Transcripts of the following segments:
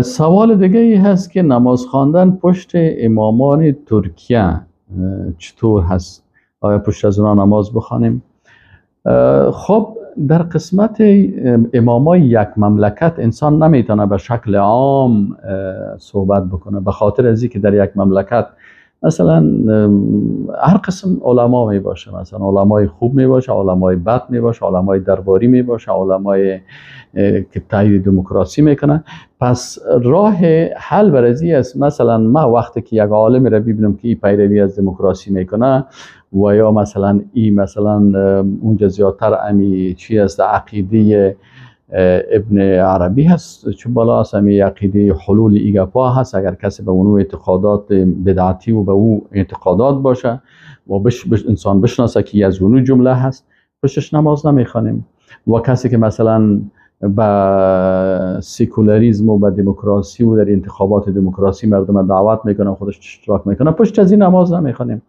سوال دیگه ای هست که نماز خواندن پشت امامان ترکیه چطور هست؟ آیا پشت از اونا نماز بخوانیم؟ خب در قسمت امامای یک مملکت انسان نمیتونه به شکل عام صحبت بکنه، به خاطر از که در یک مملکت مثلا هر قسم علما می باشه، مثلا علمای خوب می باشه، علمای بد می باشه، علمای درباری می باشه، علمای که تایید دموکراسی میکنه. پس راه حل برازی است، مثلا ما وقتی که یک عالم را ببینم که این پیروی از دموکراسی میکنه و یا مثلا این مثلا اونجا زیادتر امی چی است، عقیده ابن عربی هست چون بالا است، امی عقیده حلول ایگپا هست، اگر کسی به اونو اعتقادات بدعتی و به او اعتقادات باشه و انسان بشناسه که از اونو جمله هست، پشتش نماز نمیخوانیم. و کسی که مثلا به سیکولاریزم و به دموکراسی و در انتخابات دموکراسی مردم دعوت میکنه، خودش اشتراک میکنه، پشت از این نماز نمیخوانیم.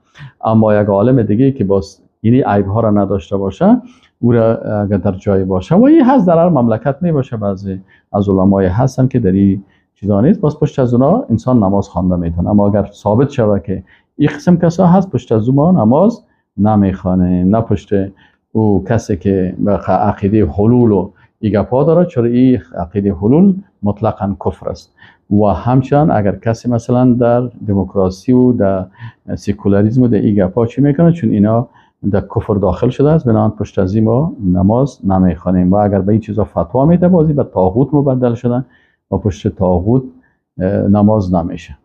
اما یک عالم دیگه که باز یعنی عیب ها را نداشته باشه، او را اگر در جای باشه و این هست در هر مملکت می باشه، بعضی از علمای هستن که در این چیزا نیست، باز پشت از اونا انسان نماز خوانده میتونه. اما اگر ثابت شود که این قسم کسا هست، پشت از او ما نماز نمیخوانیم، نه پشت او کسی که به عقیده حلول و ایگپا داره، چرا این عقیده حلول مطلقاً کفر است. و همچنان اگر کسی مثلا در دموکراسی و در سکولاریسم و در ایگپا چی میکنه، چون اینا در کفر داخل شده است، بنابراین پشت از این ما نماز نمیخوانیم. و اگر به این چیزا فتوا میده، بازی به طاغوت مبدل شدن و پشت طاغوت نماز نمیشه.